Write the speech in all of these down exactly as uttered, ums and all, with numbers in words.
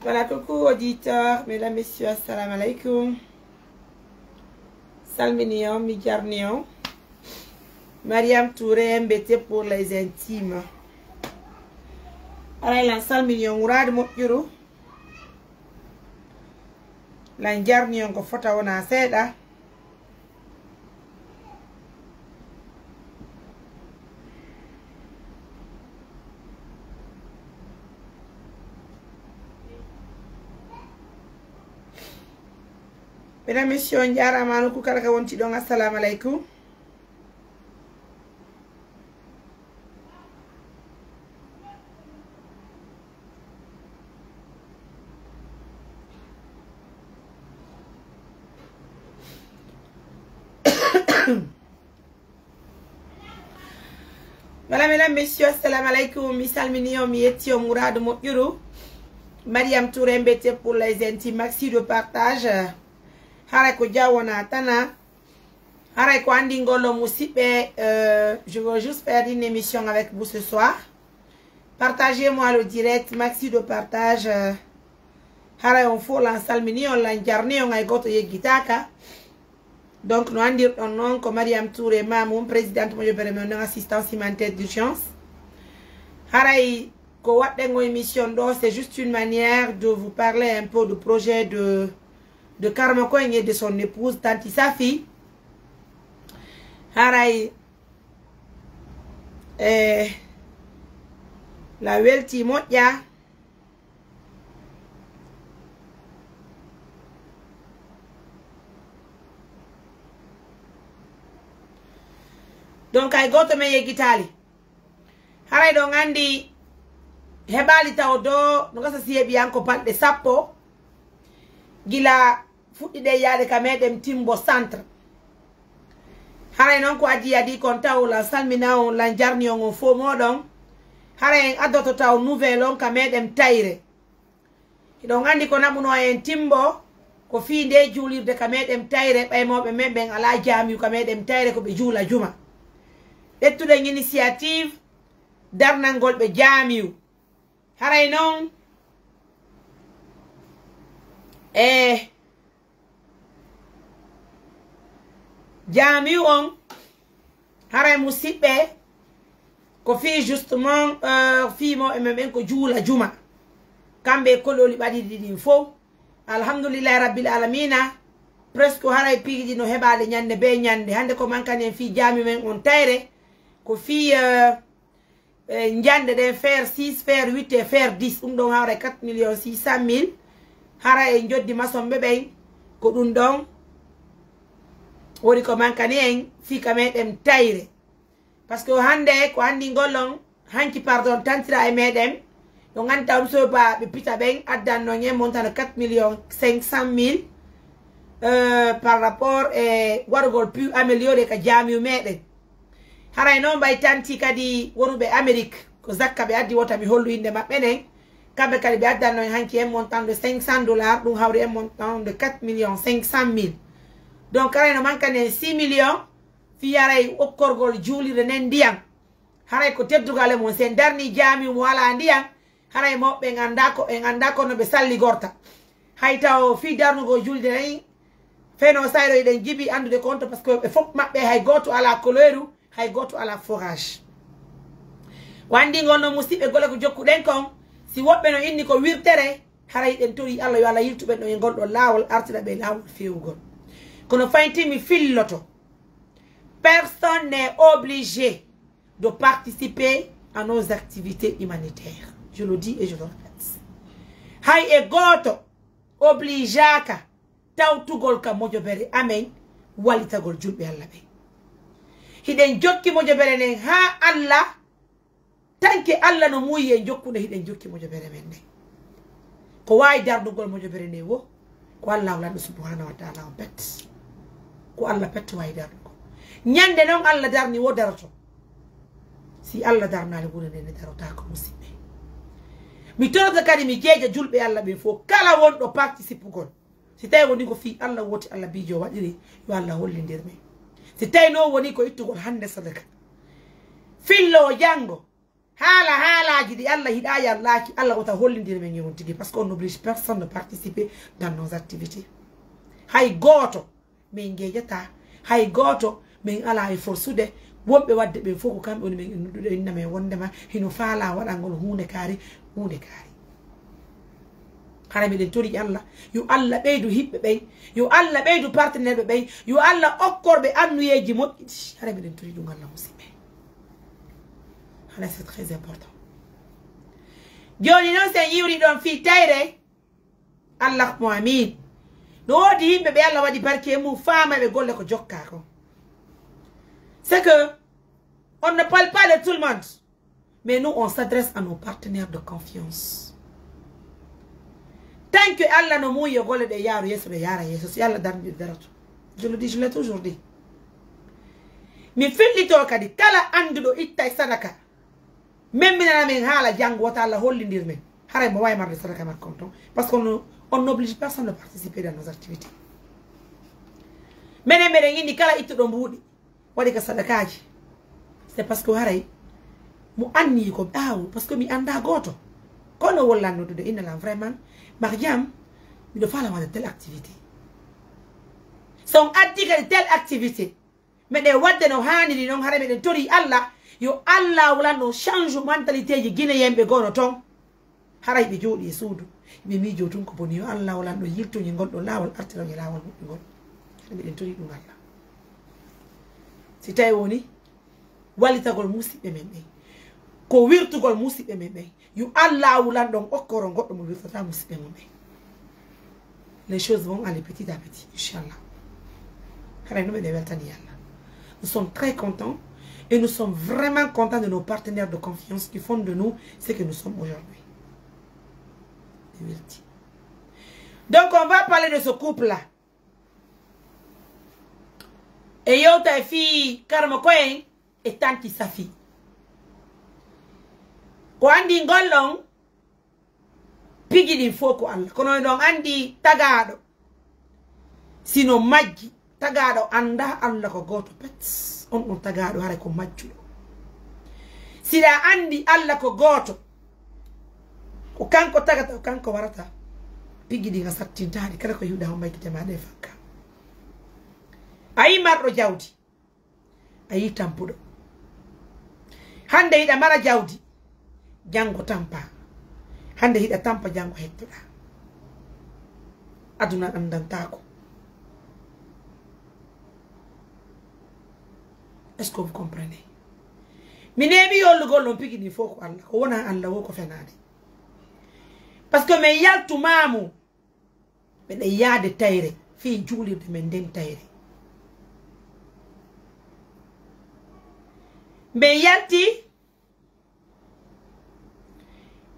Voilà, coucou auditeurs, mesdames, messieurs, assalamu alaikum. Salminion, mijarnion. Mariam Touré, M B T pour les intimes. Aray lan salminion, wuraade moƴƴuru. Lan jarnion ko fota wona seeɗa. Mesdames, messieurs, on jarama nokku kala ka wonti ɗon. Assalamu alaikum. Voilà, mesdames, messieurs, assalamu alaikum. Mi salmini on, mi yetti on, muradu moƴƴuru. Mariam Touré, M B T pour les intimes, maxi de partage. Haray ko jawona tana. Haray ko andi ngol ɗo musiɓɓe, euh, je veux juste faire une émission avec vous ce soir. Partagez-moi le direct, maxi de partage. Euh, haray on fof lan salmini on, lan jarni on, hay goto yeggitaka. Donc no andirɗon noon ko Mariam Touré Mamoum, présidente mojobere men non assistance humanitaire d'urgence. Haray ko waɗɗen o émission ɗo, c'est juste une manière de vous parler un peu du projet de, de Karma Koeng et de son épouse Tanti Safi. Haray eh, la welti moƴƴa. Donc hay goto men yeggitali. Haray ɗon andi heɓali taw do no gasa si heɓi an ko balɗe sappo gila fuɗɗiɗen yaade ka meɗen Timbo Centre. Haray noon ko adii adii kon taw lan salmina on, lan jarni on, on fof moɗon. Haray en addoto taw nouvelle on ka meɗen Tayre. Hiɗon andi ko naɓuno en Timbo ko fii nde juulirde ka meɗen Tayre, ɓay mawɓe men ɓen alaa jaamiyu ka meɗen Tayre ko ɓe juula juma. Ƴettuɗen initiative darnangol ɓe jaamiyu. Haray noon e jaamiyu on, haray musiɓɓe ko fii justement, euh, fii mawɓe men ɓen ko juula juma. Kamɓe e kololi ɓaɗiɗi ɗin fof. Alhamdulillahi rabbil alamina. Presque haray piiji ɗi no heɓaade ñande be ñande. Hannde ko mankani en fii jaamiyu men on Tayre. Ko fii, euh, e njande ɗen fer six, fer huit e fer dix, ɗum ɗon hawra e quatre millions six cent mille. Hara e njoddi masomɓe ɓen ko ɗum ɗon woni ko mankani en fii ka meɗen Tayre. Parce que hannde ko anndi ngol ɗon hanki pardon tantira e meɗen. Ɗo ngannduɗaa ɗum soba ɓe pita ɓen addanno en montant de quatre millions cinq cent mille, euh, par rapport e waɗugol plus amélioré ka jaamiyu meɗen. Haray noon mbay tanti kadi wonuɓe Amérique, ko zakka ɓe addi wota mi hollu innde maɓɓe nden. Kamɓe kadi ɓe addanno en hanki un montant de cinq cent dollars, ɗum hawri un montant de quatre millions cinq cent mille. Donc haray no mankani en six millions, fii haray okkorgol juulirde nden ndiyam. Haray ko teddugal e mon, si en darni jaamiyu mo alaa ndiyam, haray mawɓe en anndaa ko, en anndaa ko no ɓe salligorta. Hay taw fii darnugol julde nayi, feno sayɗo eɗen jibi anndude ko honto, parce que ɓe fof maɓɓe hay gooto alaa couleur, hay gooto alaa forage. Ko anndi ngol no musiɓɓe gole ko jokkuɗen kon, si woɓɓe no inni ko wirtere, haray ɗen tori Allah yo Allah yiltu ɓen ɗon e ngol ɗon laawol, artira ɓe laawol feewugol. Kono fayti mi filloto, personne n'est obligé de participer à nos activités humanitaires. Je le dis et je le répète. Hay e gooto obligeaka tawtugol ka mojobere amen wallitagol julɓe Allah ɓen. Hiɗen jokki mojobere nden haa Allah, tanke Allah no muuyi en jokkude, hiɗen jokki mojobere men nden. Ko waawi darnugol mojobere nde wo, ko Allahu lanɗo subhanahu wa taala on pet. Ko Allah pet waawi darnugol. Ñande non Allah darni wo daroto. Si Allah darnaali wuro nde, nde darotaako, musiɓɓe. Mi torata kadi, mi jeeja julɓe Allah ɓen fof, kala wonɗo participugol. Si tawi woni ko fii Allah woti, Allah biijo waɗiri, yo Allah hollindir men. Si tawi noon woni ko ittugol hannde sadaka, fillo o janngo, Haala haalaaji ɗi Allah yiɗaa yallaaki, Allah wota hollindir men e on tigi, parce que on n'oblige personne de participer dans nos activités. Hay gooto min ngeejata, hay gooto min alaa e forsude. Wonɓe waɗde ɓen fof ko kamɓe woni men noddude, inna men wondema hino faalaa waɗangol huunde kaari, huunde kaari. Hara miɗen tori Allah, yo Allah ɓeydu hiɓɓe ɓen, yo Allah ɓeydu partenaire ɓe ɓen, yo Allah okkor ɓe annuyeeji moƴƴi ɗi. Hara miɗen tori ɗum Allah, musidɓe. Hara c'est très important. Jooni noon, si en yiwri ɗon fii tayre, Allah mo amiin. No woodi yimɓe ɓe Allah waɗi barke e mum, faama ɓe golle ko jokkaa kon. C'est que on ne parle pas de tout le monde. Mais nous, on s'adresse à nos partenaires de confiance. Tant que Allah no muuyi yo golle ɗe yaaru yeeso, ɗe yaara yeeso, si Allah darni, ɗe daroto. Je le dis, je l'ai toujours dit. Mi fillito kadi, kala annduɗo ittay sadaka, memminana men haala janngo, wota Allah hollindir men. Haray mo waawi marde sadaka makko on ton. Parce que on, on n'oblige personne de participer dans nos activités. Menen meɗen inni kala ittuɗo mbuuɗi, waɗi ka sadakaaji, c'est parce que haray mo anni ko ɓaawo, parce que mi anndaa gooto. Kono wollan noddude, inna lan vraiment, Mariam, miɗo faala waɗde telle activité. So on addi kadi telle activité, meɗen waɗde no haaniri non, haray meɗen tori Allah, yo Allah wulan ɗon change mentalité ji Guinéen ɓe gono ton. Haray ɓe jooɗi e suudu, ɓe miijo tun ko boni, yo Allah wulan ɗon yiltoñi ngol ɗon laawol, artiron e laawol moƴƴungol. Haray meɗen tori ɗum Allah. Si tawi woni wallitagol musiɓɓe men ɓen, ko wirtugol musiɓɓe men ɓen, yo Allah wulan ɗon okkoro goɗɗo mo wirtata musiɓɓe mum ɓen. Les choses vont aller petit à petit, inchallah. Haray no meɗen weltani Allah. Nous sommes très contents et nous sommes vraiment contents de nos partenaires de confiance qui font de nous ce que nous sommes aujourd'hui. Mi welti. Donc, on va parler de ce couple-là. E yewta e fii Karma Koyen e Tanti Safi. Ko anndi ngol ɗon, pigi ɗin fof ko Allah. Kono eɗon anndi tagaaɗo, sino majji, tagaaɗo annda Allah ko gooto pet. On ɗon tagaaɗo haray ko majjuɗo. Siɗa anndi Allah ko gooto, ko kanko tagata, ko kanko warata, pigi ɗin a sattintaɗi, kala ko hiwɗa on maykite ma ɗe fakka. A yi marɗo jawdi, a yi tampuɗo. Hannde hiɗa mara jawdi, janngo tampa. Hannde hiɗa tampa, janngo hettoɗa. Aduna anndantaako. Est-ce que vous comprenez? Mi neeɓi yollugol on pigi ɗin fof ko Allah. Ko wona Allah wo ko fenaade. Parce que min yaltu maamu, meɗen yaade tayre, fii juulirde men nden tayre. Min yalti,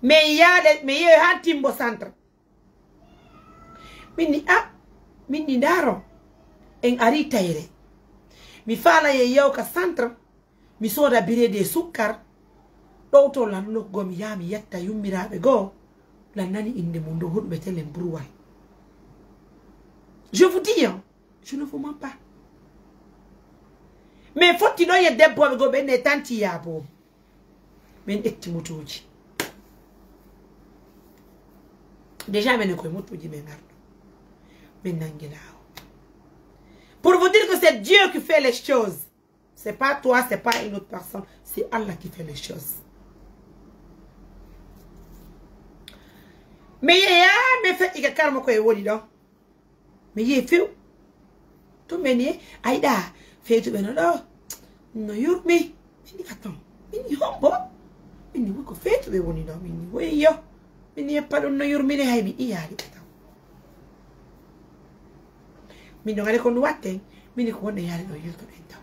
min yaade, min yehi haa Timbo Centre. Min ni, ah, min ni ndaaro, en ari tayre. Mi faala ye yew ka Centre, mi sooda bireedi e sukkar. Ɗowto lanndo goo mi yaha mi yetta yummiraaɓe goo, lan nani innde mum ɗo, hoɗuɓe telen Burwal. Je vous dis, hein, je ne vous mens pas. Min fotti ɗon e debbooɓe goo, ɓen e tanti yaaboo. Min ƴetti motooji. Déjà, minen koye motooji min ngarɗo. Min nangi laawol. Pour vous dire que c'est Dieu qui fait les choses. C'est pas toi, c'est pas une autre personne. C'est Allah qui fait les choses. Mi yehi, mi feƴƴi ka Karma Koyen woni ɗon. Mi yehi few. Tun min ni, a yiɗaa feetuɓe no ɗo? No yurmi. Min ni, attends. Min ni, hombo? Min ni, woy ko feetuɓe woni ɗo. Min ni, woyyo. Min ni, eppa ɗum no yurmini, hay mi iyaali ɓe taw. Min no ngari ko ndu watten. Min ni, ko wonde yaade ɗo yiltoɗen taw.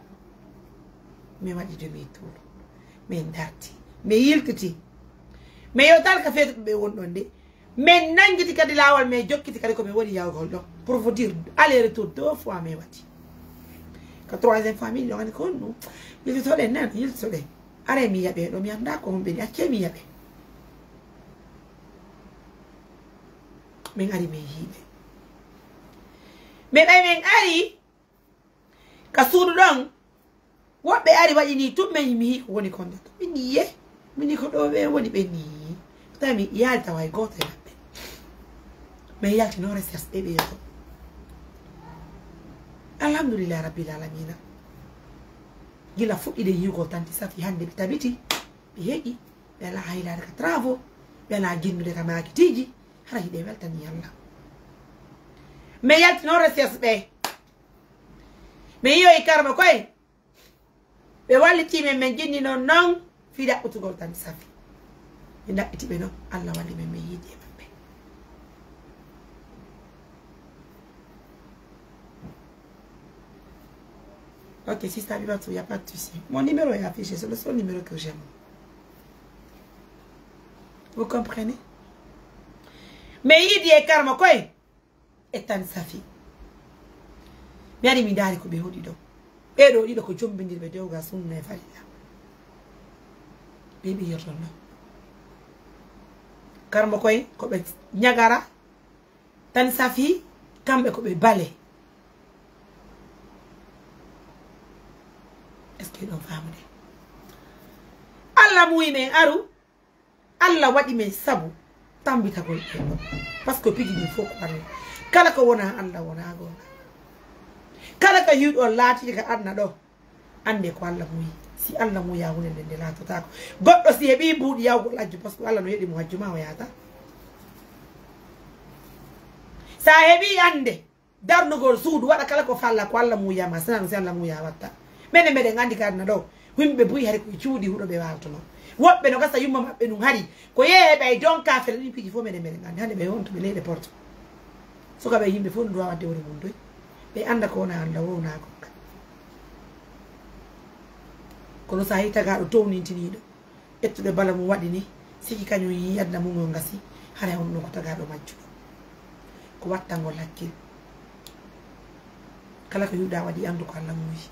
Min waɗi demi tour. Min darti. Min yiltiti. Min yewtaali ka feetuɓe ɓe woni ɗon de. Min nanngiti kadi laawol, min jokkiti kadi ko min woni yahugol ɗon. Pour vous dire, aller retour deux fois min waɗi. Ka troisième fois min ɗon ani ko honɗum? Yiltotoɗen nan, yiltotoɗen. Aray mi yaɓe ɗo, mi anndaa ko honɓe ni, accee mi yaɓe. Min ari min yiiɓe. Min ɓay min ari, ka suudu ɗon, woɓɓe ari waɗi nii tun, min mi yii ko woni kon ɗon. Min ni, ye, Mini ko ɗo ɓe woni ɓe ni. Tawi mi yaali tawa e gooto e maɓɓe. Mais yalti noon recherche ɓe ɓe yeeso. Alhamdulillahi Rabbil Alamina. Gila fuɗɗiɗen yiwgol Tanti Safi hannde ɓe tabiti, ɓe heƴi, ɓe alaa haylaade ka travaux, ɓe alaa jinnude ka maakitiiji, hara hiɗe weltani Yalla. Mais yalti noon recherche ɓe. Mi yiyoyi Karma koye. Ɓe wallitii men, men jinni noon noon fii ɗaɓɓutugol Tanti Safi. Ɓe ɗaɓɓiti ɓe noon, Alla walli men, men yiidi e maɓɓe. Ok, sister Abibatou, y a pas de souci. Mon numéro est affiché, c'est le seul numéro que j'ai, moi. Vous comprenez? Mais yiidi e Karma koye. E Tanti Safi. Mi ari mi ndaari ko ɓe hoɗi ɗo. Ɓee ɗoo ɗiɗo ko jombindirɓe dewgal sunna e farilla. Ɓe ɓe yertono. Karma koye ko ɓe ñagara. Tanti Safi, kamɓe ko ɓe bale. Est-ce que ɗon faamude? Alla muuyi men aru. Alla waɗi men sabu tambitagol ɓen ɗon. Parce que piji ɗin fof ko Alla. Kala ko wonaa Alla wonaa goonga. Kala ko hiwɗo on laatiri ka aduna ɗo, annde ko Alla muuyi. Si Alla muuya huunde nden, nde laatotaako. Goɗɗo si heɓii mbuuɗi yawgol hajju, parce que Alla no yeɗi mo hajju ma o yaata. Sa heɓii annde, darnugol suudu, waɗa kala ko falla ko Alla muuya ma, sinaa ɗum si Alla muuya watta. Menen meɗen anndi ka aduna ɗo, yimɓe buy hari koye cuuɗi huɗo ɓe waaltono. Woɓɓe no gasa yumma maɓɓe ɗum hari, ko yehe ɓe e donka fele ɗin piiji fof menen meɗen anndi. Hannde ɓe wonto ɓe leyɗe porto. Sukaɓe yimɓe fof no duwa wadde woni mum doy. Ɓe annda ko wona Alla, wona gonga. Kono sa yi tagaaɗo townintiniiɗo, ƴettuɗo bala mum waɗi ni, siki kañum yii aduna mum o ngasi, haray on ɗon ko tagaaɗo majjuɗo. Ko wattangol hakkil. Kala ko yiwɗa waɗi, anndu ko Alla muuyi.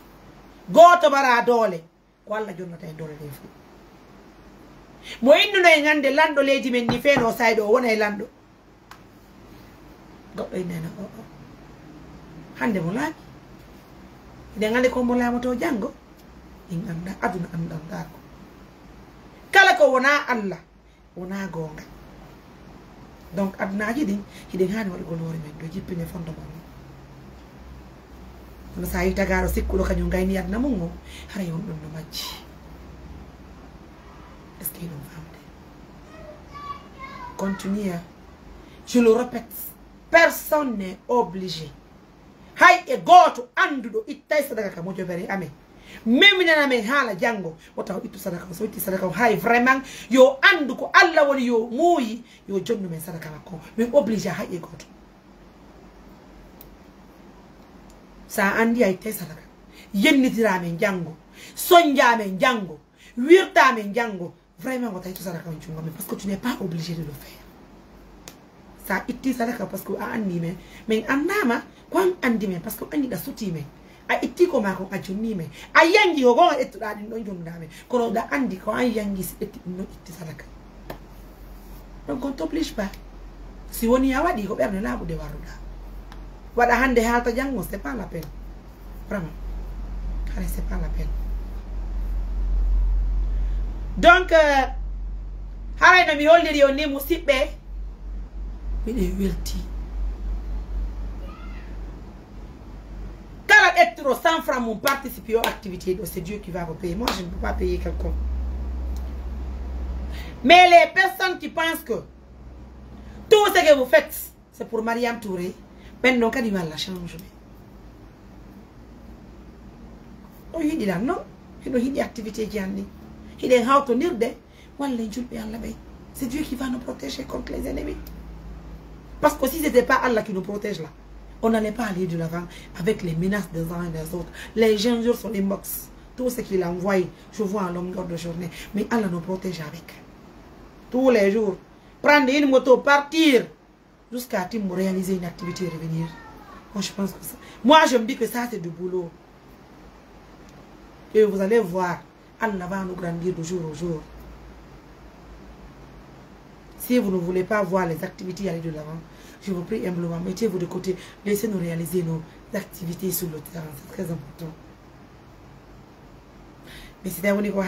Gooto mbaraa doole, ko Alla jonnata en doole ɗen fof. Mo innuno en hannde lanɗo leydi men ni, feeno sayɗo o wona e lanɗo. Goɗɗo ene nana o, o. Hannde mo laaɓi. Eɗen anndi ko mo laamoto janngo. En annda, aduna anndantaako. Kala ko wonaa Alla, wonaa goonga. Donc, adunaaji ɗin, hiɗen haani waɗugol hoore men ɗo jippine fondement mum. Kono sa yi tagaaɗo sikkuɗo kañum gayni aduna mum o, haray on ɗon no majji. Est-ce que hiɗon faamde? Continue. Je le répète, personne n'est obligé. Hay e gooto annduɗo ittay sadaka ka mojobere amen. Meminana men haala janngo, wota o ittu sadaka o. So itti sadaka o, haray vraiment yo anndu ko Alla woni yo muuyi, yo jonnu men sadaka makko. Min obligé hay e gooto. Sa anndi a ittay sadaka, yennitira men janngo, sonja men janngo, wirta men janngo, vraiment, wota ittu sadaka on junngo men, parce que tu n'es pas obligé de le faire. Sa itti sadaka, parce que a anni men, min annama ko an anndi men, parce que an yiɗa suti men. A itti ko ma kon, a jonni men. A yangi ko gonga ƴettuɗa ɗin ɗon jonnuɗa men. Kono ɗa anndi ko an yangi, si ƴetti ɗum ɗon itti sadaka. Donc, on t'oblige pas. Si woni a waɗi, ko ɓernde laaɓude warruɗa. Waɗa hannde, haalta janngo, c'est pas la peine. Vraiment. Haray, c'est pas la peine. Donc, euh, haray no mi holliri on ni, musidɓe, miɗen welti. Kala ƴettuɗo cent francs mum participer aux activités ɗo, c'est Dieu qui va vous payer. Moi, je ne peux pas payer quelqu'un. Mais les personnes qui pensent que tout ce que vous faites, c'est pour Mariam Touré, ɓen ɗon kadi yo Allah change ɓe. On yiɗi lan non? Hiɗo yiɗi activité ji an ɗin. Hiɗen hawtondirde. Wallen julɓe Allah ɓen. C'est Dieu qui va nous protéger contre les ennemis. Parce que si c'était pas Allah qui nous protège là, on n'allait pas aller de l'avant avec les menaces des uns et des autres. Les gens sur l'inbox, tout ce qu'il envoie, je vois à longueur de journée. Mais Allah nous protège avec. Tous les jours, prendre une moto, partir, jusqu'à timbo réaliser une activité et revenir. Moi, je pense que ça, moi, je me dis que ça, c'est du boulot. Et vous allez voir, Allah va nous grandir de jour au jour. Si vous ne voulez pas voir les activités aller de l'avant, je vous prie humblement, mettez-vous de côté, laissez-nous réaliser nos activités sur le terrain, c'est très important. Mais c'est un niveau,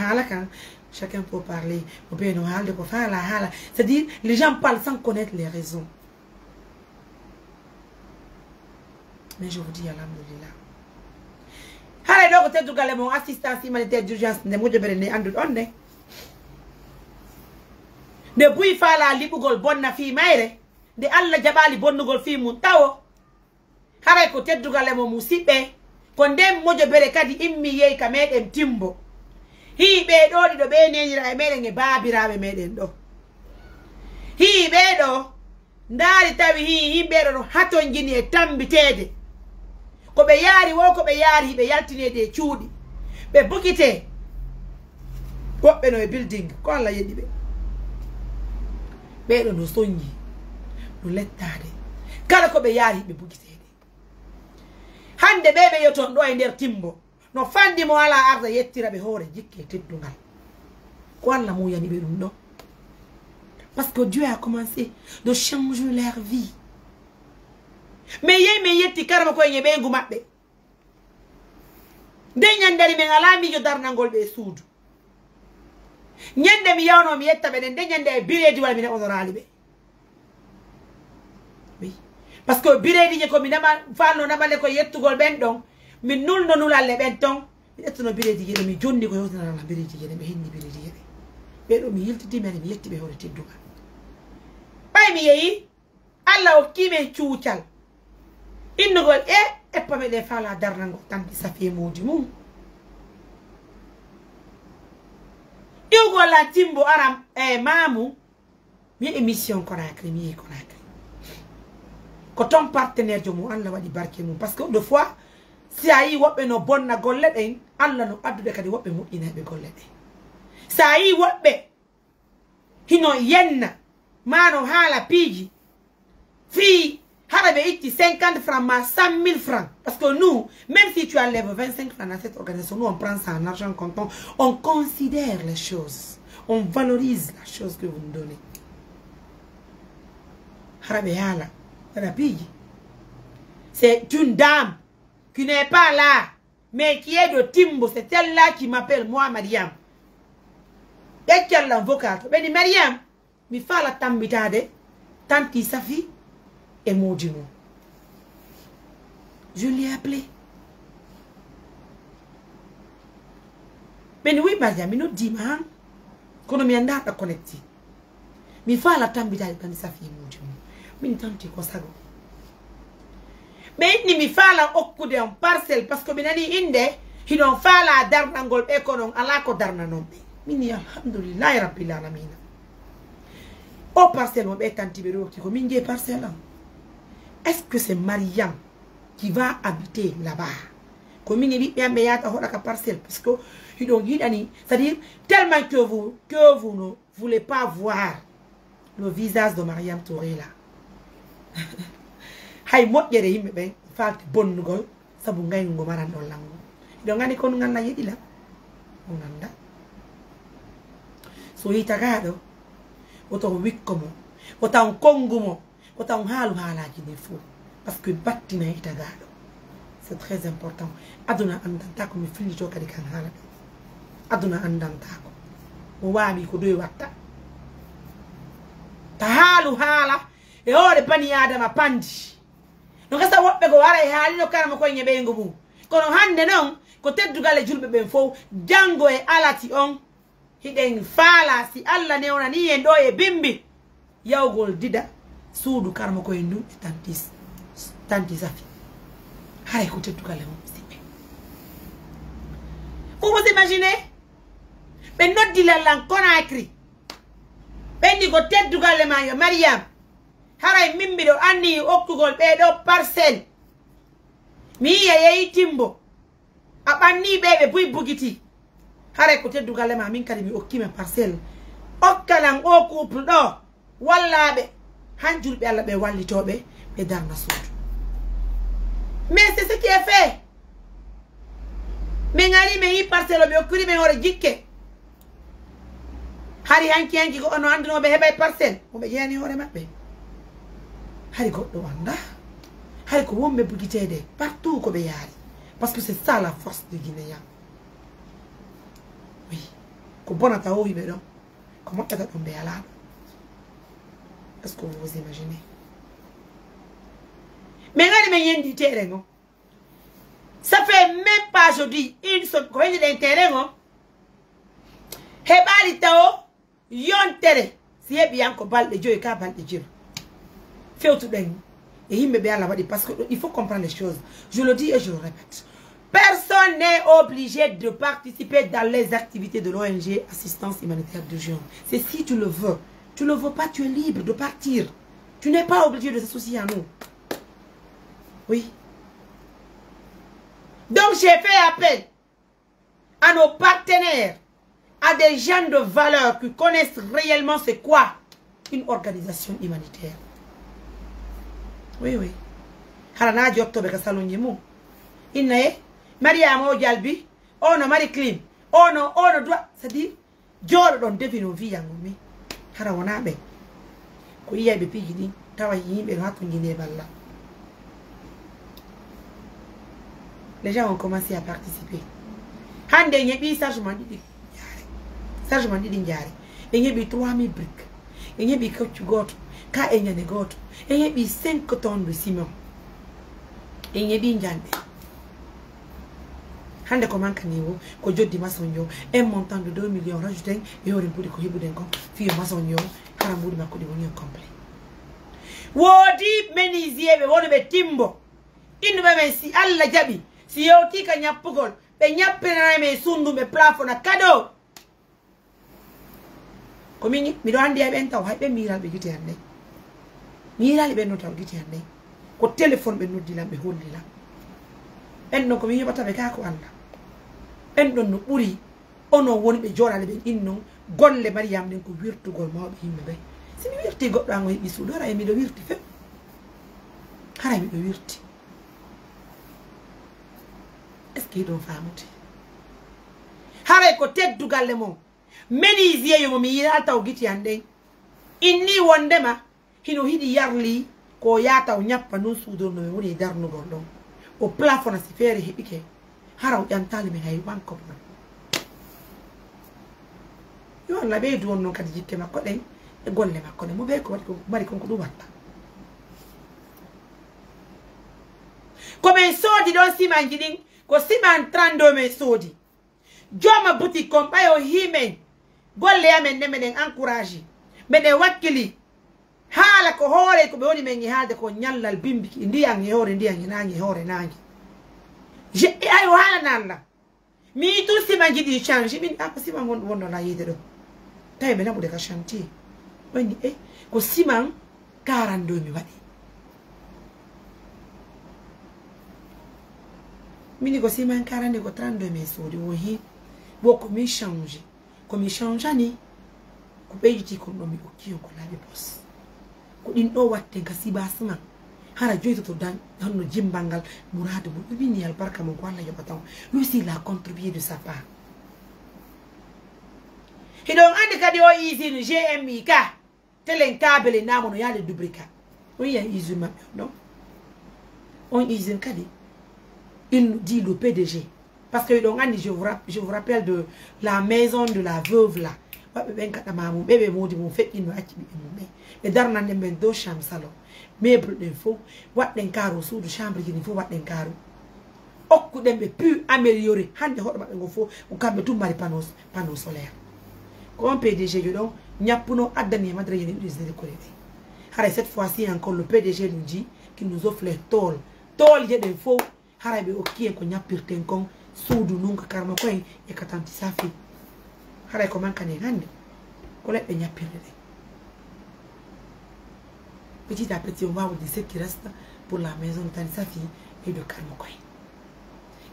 Chacun peut parler. Mo ɓe no haalde ko faala haala. C'est-à-dire, les gens parlent sans connaître les raisons. Mais je vous dis, alhamdulillah. Haray ɗo ko teddugal e mon assistance humanitaire d'urgence nde moƴƴo ɓere nde annduɗon nde. Nde buy faala liɓugol bonna fii mayre, nde Allah jaɓaali bonnugol fii mum tawo. Haray ko teddugal e mo musiɓɓe, ko nden moƴƴo ɓere kadi immi yehi ka meɗen Timbo. Hii ɓee ɗoo ɗiɗo ɓee neeniraaɓe meɗen e baabiraaɓe meɗen ɗo. Hii ɓee ɗoo ndaari tawi hii himɓe ɗo no hatonjini e tambiteede. Ko ɓe yaari wo ko ɓe yaari hiɓe yaltineede e cuuɗi. Ɓe bukitee. Woɓɓe no e building, ko Allah yeɗi ɓe. Ɓee ɗoo no soñi, no lettaade. Kala ko ɓe yaari hiɓe bukiteede. Hannde ɓee ɓe yoton ɗo e nder Timbo. No fanɗi mo alaa arda yettira ɓe hoore jikke teddungal. Ko Allah muuyani ɓe ɗum ɗo. Parce que Dieu a commencé de changer leur vie. Mais yehi min yetti karama koye e ɓeyngu maɓɓe. Nde ñande ari min alaa miijo darnangol ɓe e suudu. Ñande mi yawno mi yetta ɓe ɗen, nde ñande ay bireedi wala mi neɓonoraali ɓe. Oui. Parce que bireediije ko mi nama, falno namale ko yettugol ɓen ɗon. Mi nulno nulalle ɓen ton. Mi ƴettuno bireediije ɗe mi jonni ko yewtinanala bireediije ɗe, mi henni bireediije ɗe. Ɓee ɗoo mi yiltiti mi ari mi yetti ɓe hoore teddungal. Ɓay mi yehi, Allah hokkii men cuucal. Innugol e eppa meɗen faala darnangol tanti Safi e moodi mum. Iwgol lan Timbo aram e maamu. Mi émission Conakry, mi yehi Conakry. Ko ton partenaire jo mum Allah waɗi barke mum. Parce que de fois, si a yii woɓɓe no bonna golle ɗen, Allah no addude kadi woɓɓe moƴƴinayɓe golle ɗen. Si a yii woɓɓe hino yenna, maa no haala piiji, fii hara ɓe itti cinquante francs maa cent mille francs. Parce que nous, même si tu enlèves vingt-cinq francs dans cette organisation, nous, on prend ça en argent comptant, on considère les choses, on valorise la chose que vous nous donnez. Hara ɓe haala, hara piiji. C'est une dame qui n'est pas là, mais qui est de Timbo, c'est celle-là qui m'appelle, moi, Mariam. Ƴeccallan vocal to ɓeni Mariam, mi faala tambitaade tanti Safi e moodi mum. Je l'ai appelé. Ɓeni wi Mariam, mi noddiima han, kono mi anndaa ɗa connecté. Mi faala tambitaade tanti Safi e moodi mum. Min tanti ko sago. Ɓe inni mi faala okkude on parcelle, parce que mi nani innde, hiɗon faala darnangol ɓe, kono on alaa ko darnanon ɓe. Min ni alhamdulillahi rabbil alamina. O parcelle mo ɓe tanti ɓe ɗo okki ko min jeyi parcelle on. Est-ce que c'est Mariam qui va habiter là-bas? Ko min e ɓiɓɓe am ɓe yahata hoɗa ka parcelle, parce que hiɗon hiɗani, c'est-à-dire tellement que vous, que vous ne voulez pas voir le visage de Mariam Touré là. Hay moƴƴere yimɓe ɓen faalti bonnugol sabu ngayngu ngo maran ɗon langu. Hiɗon anndi ko ngal na yeɗi la? On annda. So yi tagaaɗo, woto on wikko mo, woto on konngu mo, woto on haalu haalaaji ɗin fof. Parce que battinay e tagaaɗo. C'est très important. Aduna anndantaa ko mi fillitoo kadi kan haala ɗo. Aduna anndantaa ko. Mo waawi ko doy watta. Ta haalu haala e hoore bani Aadama pandi. No gasa woɓɓe ko wara e haalino karama koye ɓeyngu mum. Kono hannde non, ko teddugal e julɓe ɓen fof, janngo e alati on, hiɗen faala si Allah newnanii en ɗo e bimbi, yawgol dida suudu karama koye ndun e tanti, tanti Safi. Haray ko teddugal e mum, musiɓɓe. Vous vous imaginez? Ɓe noddi lallan Conakry. Ɓe inni ko teddugal e ma yo Mariam. Haray min mbiɗo anniyi okkugol ɓee ɗoo parcelle. Mi yiya yeyi Timbo. A ɓanni ɓe, ɓe buy bugiti. Haray ko teddugal e ma, min kadi mi okkima parcelle. Okkalan o couple ɗo. Wallaaɓe. Han julɓe Allah ɓe wallitooɓe. Ɓe darna suudu. Mais c'est ce qui est fait. Min ari, min yi parcelle o, ɓe okkiri min hoore jikke. Hari hanki hanki ko ono anduno ɓe heɓay parcelle, mo ɓe jeeyani hoore maɓɓe. Hari goɗɗo anda. Hari ko wonɓe bugiteede partout ko ɓe yaari. Parce que c'est ça la force du Guinéen. Oui. Ko bonata o yimɓe ɗon, ko moƴƴata ɗon ɓe alaa ɗon. Est-ce que vous vous imaginez? Min ngari min yendi terrain on. Ça fait même pas, je dis, une semaine ko yendi ɗen terrain on. Heɓaali tawo yontere. Si heɓi yan ko balɗe joyi ka balɗe jeego. Fewtuɗen e yimɓe ɓe Allah waɗi, parce que il faut comprendre les choses. Je le dis et je le répète. Personne n'est obligé de participer dans les activités de l'O N G Assistance Humanitaire d'Urgence. C'est si tu le veux. Tu le veux pas, tu es libre de partir. Tu n'es pas obligé de s'associer à nous. Oui. Donc j'ai fait appel à nos partenaires, à des gens de valeur qui connaissent réellement c'est quoi une organisation humanitaire. Oui, oui. Hara na jottoɓe ka salonji mum. Inna e Mariama o jalbi, ono mari clim, ono, ono droit. C'est-à-dire, jooɗo ɗon defi no wiyango mi. Hara wona ɓe. Ko yiyay ɓe piiji ɗin, tawa yimɓe no hakkunjinde e balla. Les gens ont commencé à participer. Hande en heɓi charge man ɗiɗi jaare. Charge man ɗiɗi jaare. En heɓi trois mille briques. En heɓi koccu gooto. Ka e ñande gooto. En heɓi cinq tonnes de ciment. En heɓi njande. Hande ko mankani wo, ko joddi maçon yo. Un montant de deux millions rajouté e hoore mbuuɗi ko heɓuɗen kon. Fiyo maçon yo, hara mbuuɗi makko ɗi woni en complet. Woodi menuisier ɓe wono ɓe timbo. Innuɓe men si Allah jaɓi, si yewti ka ñappugol, ɓe ñappirana men sundum ɓe plafond na kado. Ko min, miɗo andi hay ɓen taw, hay ɓen miiral ɓe gite an ɗen. Miirali ɓen no taw gite an ɗen. Ko téléphone ɓe noddi lan, ɓe holli lan. Ɓen ɗon ko min yoɓata ɓe ka ko Allah. Ɓen ɗon no ɓuri onon woni ɓe jooɗaade ɓen innon golle Mariyam ɗen ko wirtugol mawɓe yimɓe ɓen. Si mi wirti goɗɗo an o heɓi suudu, haray miɗo wirti few. Haray miɗo wirti. Est-ce que hiɗon faamude? Haray ko teddugalle mon. Menuisier yo mo mi yiɗa taw giti an ɗen. Inni wondema hino hiɗi yarli ko yaata o ñappa non suudu on no mi woni e darnugol ɗon. O plafona si feere heɓike. Hara o ƴantaali min hay wan kobo. Yo Allah ɓeydu on non kadi jikke makko ɗen e golle makko ɗen. Mo ɓe ko waɗi ko mari kon ko ɗum watta. Ko min soodi ɗon simanji ɗin, ko siman trente-deux min soodi. Jooma boutique kon ɓayo himen golle amen ne meɗen encourage, meɗen wakkili. Haala ko hoore ko ɓe woni men e haalde ko ñallal bimbiki ndiyan e hoore ndiyan e naange e hoore naange. Je, e ayo haala nalla. Mi tun siman jiɗi change, min a ko siman won wonno la yiide ɗo. Tawi ɓe naɓude ka chantier. Woni e ko siman quarante-deux mi waɗi. Mini ko siman quarante-deux ko trente-deux min soodi wo hi. Wo ko min change. Ko mi changeani ko ɓeyditi kon ɗo mi okki on ko laaɓi pos. Ko ɗin ɗo watte ka sibasma. Hara joytoto dan honno jimbal ngal muraadu mum ɗumini albarka mum ko Allah yoɓata on. Lui aussi il a contribué de sa part. Hiɗon andi kadi o usine G M I ka telen kabele namo no yaade dubrika. On yiya usine maɓɓe on ɗon. On usine kadi il nous dit le P D G. Parce que hiɗon andi, je vous rap-, je vous rappelle de la maison de la veuve là. Waɓɓe ɓen kaɗa mamum ɓe ɓe modi mum feƴƴinno acci ɓiɓɓe mum ɓe. Ɓe darnande men deux chambres salon. Meuble ɗen fof waɗɗen kaaru, suudu chambre ji ɗin fof waɗɗen kaaru. Okkuɗen ɓe plus amélioré. Hande hoɗo maɓɓe ngo fof ko kamɓe tun mari panneau, panneau solaire. Ko on P D G jo ɗon ñappuno addani e madara yene ɗiɗi zéro kore ɗe. Haray cette fois-ci encore le P D G nous dit qu'il nous offre les tôles. Tôle je ɗen fof haray ɓe okki en ko ñappirten kon suudu nun ka Karma Koyen e ka Tanti Safi. Haray ko mankani en hannde ko leɗɗe ñappirɗe ɗen. Petit à petit, on va vous dire ce qui reste pour la maison de Tanti Safi et de Karma Koyen.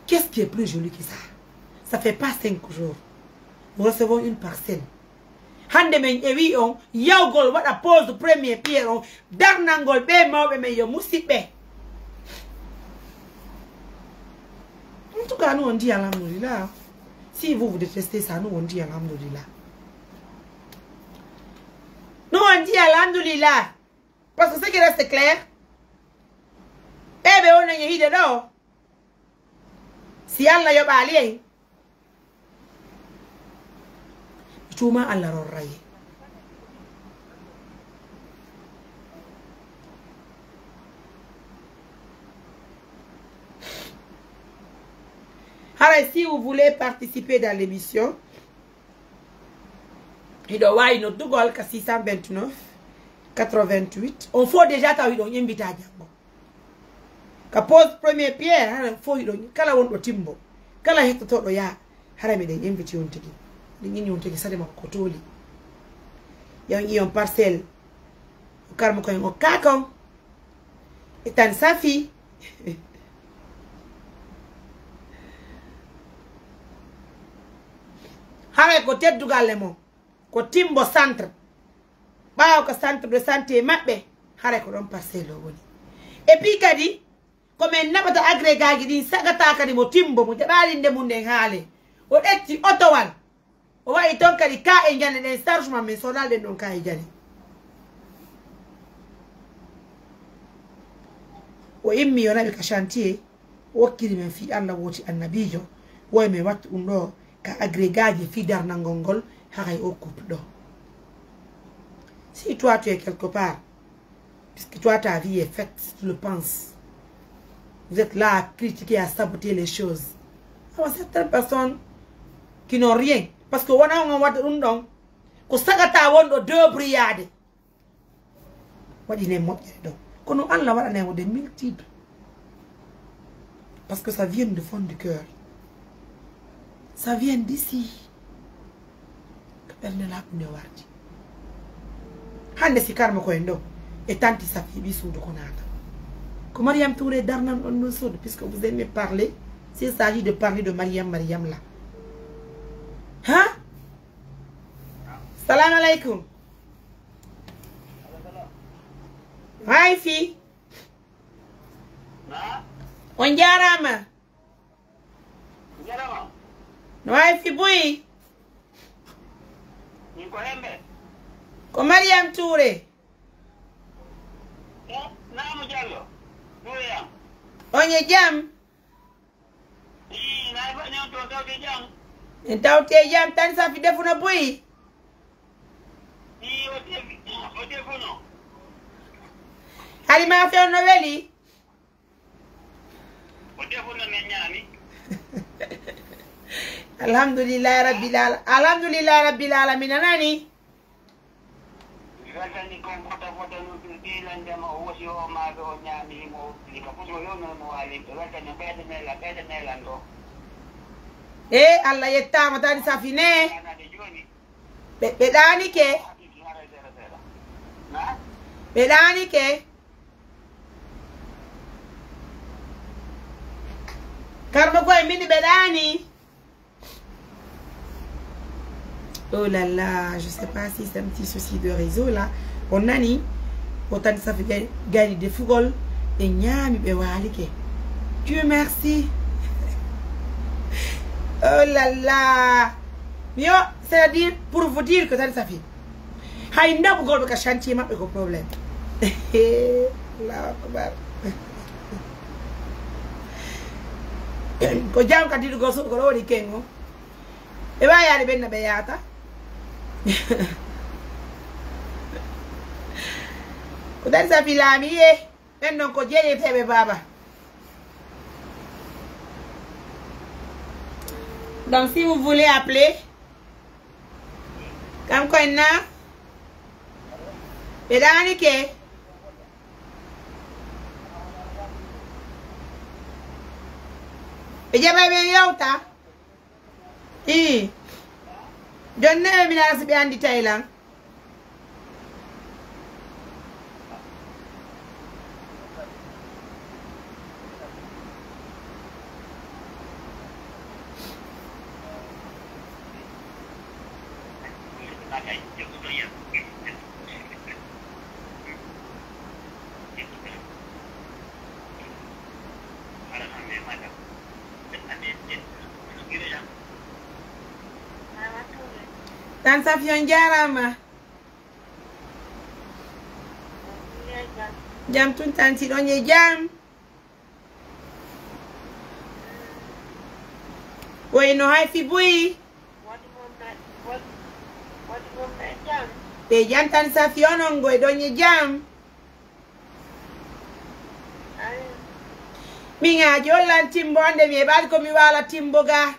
Qu'est-ce qui est plus joli que ça? Ça fait pas cinq jours. Nous recevons une parcelle. Hannde men ƴeewi on yawgol waɗa pose premier pierre on darnangol ɓe mawɓe men yo musiɓɓe. En tout cas, nous on dit alhamdulillah. Si vous vous détestez ça, nous on dit alhamdulillah. Nous on dit alhamdulillah. Parce que ce qui reste clair, ɓe ɓe wona yehide ɗo, si Allah yoɓaali en, Tuma Allah rorraye. Haray, si vous voulez participer dans l'émission, hiɗo wawi noddugol ka six cent vingt-neuf quatre-vingt-huit. On faut déjà taw hiɗon invita janngo. Ka pose premier pierre, hara fof hiɗon, kala wonɗo Timbo, kala hettotoɗo yaa, hara miɗen invite on tigi. Miɗen inni on tigi sade makko ko tooli. Yon iyon parcelle. O karmo koyen o kakon. E tan safi. Haray ko teddugal e mo. Ko Timbo centre. Ɓaawo ko centre de santé maɓɓe, haray ko ɗon parcelle o woni. Et puis kadi, ko min naɓata agrégat ji ɗin, sagata kadi mo Timbo, mo jaɓaali nde mum nden haale. O ƴetti otowal. O waɗi ton kadi ka e jane ɗen, charge man min sodal ɗen ɗon ka e jane. O immi, o naɓi ka chantier, o okkiri min fii Allah wooti annabiijo, woy min wattu ɗum ɗo ka agrégat ji fii darnangol ngol, haray o couple ɗo. Si toi tu es quelque part, puisque toi ta vie est faite, tu le penses. Vous êtes là à critiquer, à saboter les choses. Alors certaines personnes qui n'ont rien, parce que wona on wadda ɗum ɗon, ko sagata wonɗo débrouillade. Waɗi nen moƴƴere ɗo. Kono Allah waɗanay mo des multiples. Parce que ça vient du fond du cœur. Ça vient d'ici. Ko ɓernde laaɓunde wardi. Hannde si karma ko en ɗo, e tanti Safi ɓi suudu ko naata. Ko Mariam Touré darnan ɗon ɗum suudu, puisque vous aimez parler, s'il s'agit de parler de Mariam, Mariam la. Ha? Salamu alaikum. Hay fi. On jaaraama. No hay fi buy. Ko Mariam Touré. On e jam. En tawti e jam, tan Safi defuno buy. Hari ma few no weli. Alhamdulillahi rabbil ala-, alhamdulillahi rabbil alamin, a nani? E Allah yettaama tan Safi ne. Ɓe, ɓe ɗaanike. Ɓe ɗaanike. Karma koye mini ɓe ɗaani. Oh là là, je sais pas si c'est un petit souci de réseau là. On nani, o tan Safi gay-, gayni defugol, ɓe ñaami, ɓe waalike. Dieu merci. Oh là là. Yo, c'est-à-dire, pour vous dire que tan Safi, hay ndaɓugol ɓe ka chantier maɓɓe ko problème. Allahu akbar. Ko jam ka diɗugol suuɗu ko ɗo woni kengo. Ɓe waawi yaade ɓenna ɓe yaata. Ko dari Safi laami ye. Ɓen ɗon ko jeeyeteeɓe baaba. Donc si vous voulez appeler, kanko en na ɓe ɗaanike. Ɓe jaɓay ɓe yewta. Ii. Jon neɓe mi nana si ɓe anndi Thailand. Tan Safi, on jaaraama. Jam tun, tanti, ɗon e jam. Woy no hay fi buy. Ɓe jantan Safi onon ngoy ɗon e jam. Min a jollan timbo ande mi heɓaali ko mi wala timbo ga.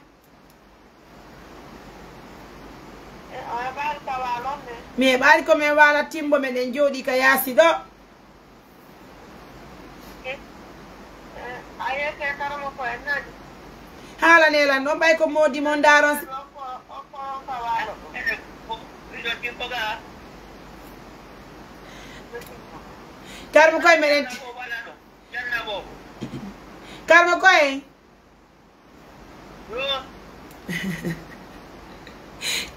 Mi heɓaali ko mi wala timbo meɗen jooɗi ka yaasi ɗo. Haalane lan ɗon ɓay ko moodi mo ndaron. Karmo koye meɗen. Karmo koye.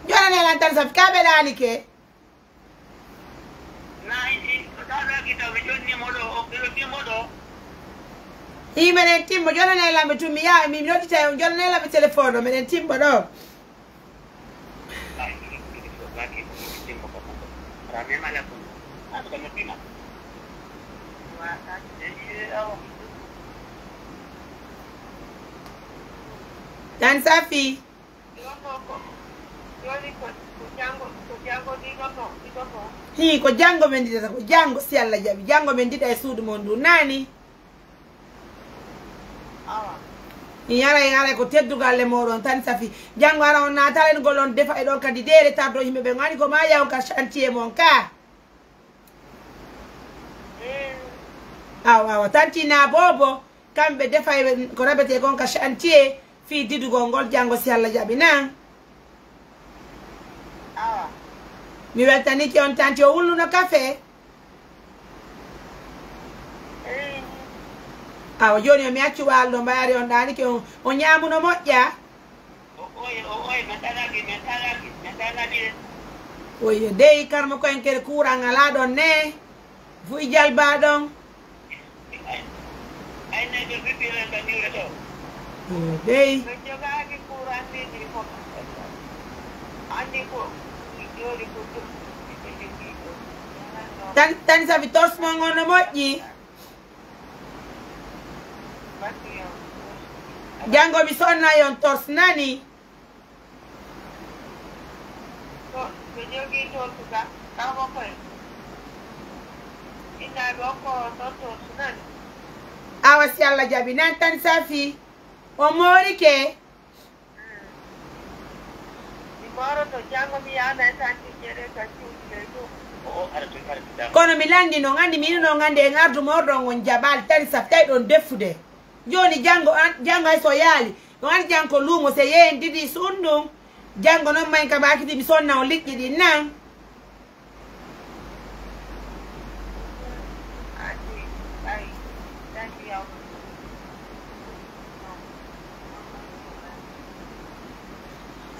Jonane lan tan Safi ka ɓe ɗaali ke. Hi meɗen timbo jonane lan ɓe tun mi yaa mi noddita on jonane lan ɓe téléphone o meɗen timbo ɗo. Tan Safi. Hi ko janngo men ndidata ko janngo si Allah jaɓi janngo men ndida e suudu mon ndu nani. Yaray yaray ko teddugal le moɗon tan Safi. Janngo ara on naatalen gol on defa e ɗon kadi deere tardo yimɓe ɓe ngani ko ma yawon ka chantier mon ka. Awa awa tantina bobo kamɓe defay ko rabete kon ka chantier. Fii didugol ngol janngo si Allah jaɓi nan. Mi weltanike on tanti o wulluno kafe. Awa jooni o mi accu waalo ɗo mbayari on ɗaanike on o ñaamuno moƴƴa. Oyo dey karmo ko en kere kuuran alaa ɗon ne. Fuy jalbaa ɗon. Oyo dey. Tan tan sabi tors mon on no moƴƴi. Janngo mi sonna yon tors nani. Awa si Allah jaɓi nan tan safi o moorike. Kono mi lanndi noon anndi mi ino noon anndi en ardu moorɗo on on jaɓaali tari saf tawi ɗon defude. Jooni janngo an janngo hay so yaali ɗo an janngo ko luumo se yeeyen didi suun ɗum. Janngo noon mayen ka mbaakiti mi sonna on liƴƴi ɗin nan.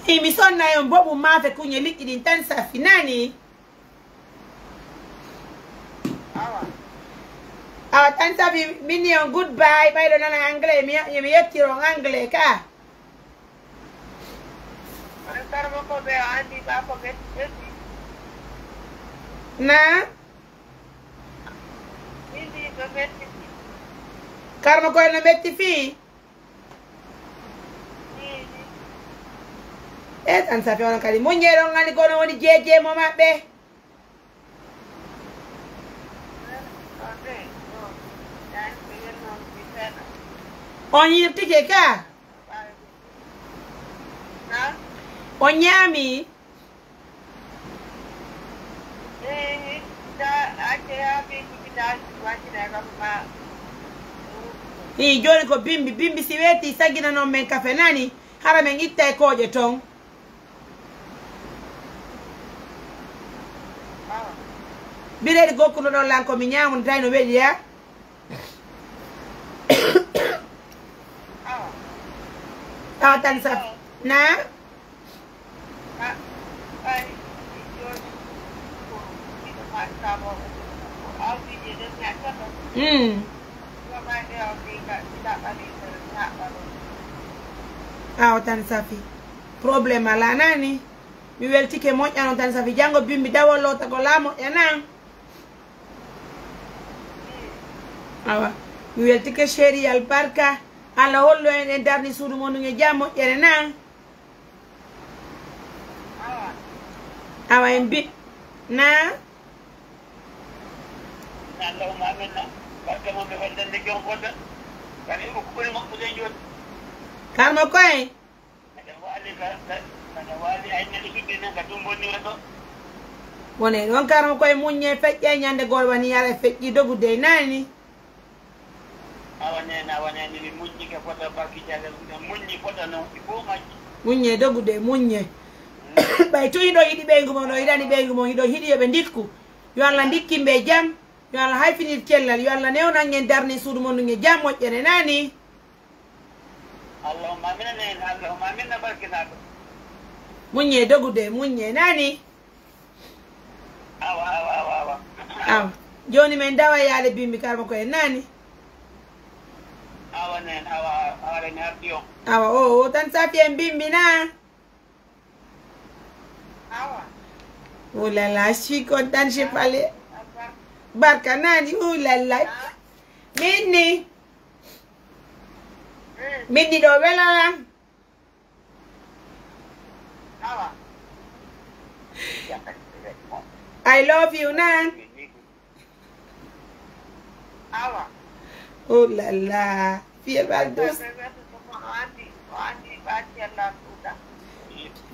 Imi sonna yon bobu maafe kuñe liƴƴi ɗin tan safi nani. Awa tan safi minni on goodbye ɓayɗo nana anglais mi yettiro on anglais ka. Na. Karma koye no metti fii. E tan safi onon kadi muññeɗon ngani kono woni jeejee mo maɓɓe. On yirtike ka. On ñaami. Ii jooni ko bimbi bimbi si weeti sagina noon men kafe nani hara men itta e kooƴe toon. Bireedi gokkuno ɗon lan ko mi ñaamuno tawi no weɗi ya. Awa tan saf na. Mm. Awa tan safi. Problème ala nani. Mi weltike moƴƴa noon tan safi janngo bimbi dawol lowtago laa moƴƴa nan. Awa mi weltike chéri albarka. Allah hollu en en darni suudu mon ɗum e jam moƴƴere nan. Awa en bi na. Allahumma amin na. Barka mo ɓe hollande jom fota. Kadi ko ɓuri moƴƴude jooni. Karmo koye. Aɗa waali ka, ka, aɗa waali ay neɗɗo suddi nen ka ɗum bonni wala ɗo. Wone ɗon karmo koye muññe feƴƴe ñande goɗo wani yara feƴƴi dogude nani. Awa nene, awa nene, mi muññike fota bakki jalle, mi muññi fota noon, mi fof majji. Muññe dogude, muññe. Ɓay tun hiɗo hiɗi ɓeygu mon, ɗo hiɗani ɓeygu mon, hiɗo hiɗi yoɓe ndikku. Yo Allah ndikkin ɓe jam, yo Allah hayfinir cellal, yo Allah newnan en darni suudu mon ndun e jam moƴƴere nani. Allahumma amin nene, Allahumma amin na barkinaaɗo. Muññe dogude, muññe nani. Awa, awa, awa, awa. Awa. Jooni men dawa yaale bimbi karma ko en nani. Awa nen, awa, awa ren ardi on. Awa, o, o tan safi en bimbi na. Awa. Oh là là, je suis contente, j'ai parlé. Barka nani, oh là là. Minni. Minni ɗo welala. Awa. I love you na. Awa. Oh là là. Fiel bal dos.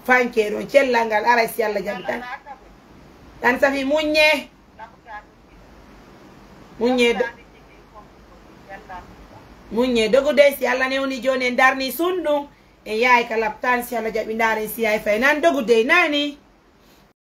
Fanke ɗo cellal ngal aray si Allah jaɓi tan. Tan safi muññe. Muññe do-, muññe dogude si Allah newni jooni en darni sundu. En yahay ka laptaan si Allah jaɓi ndaaren si yahay fay nan dogude nani.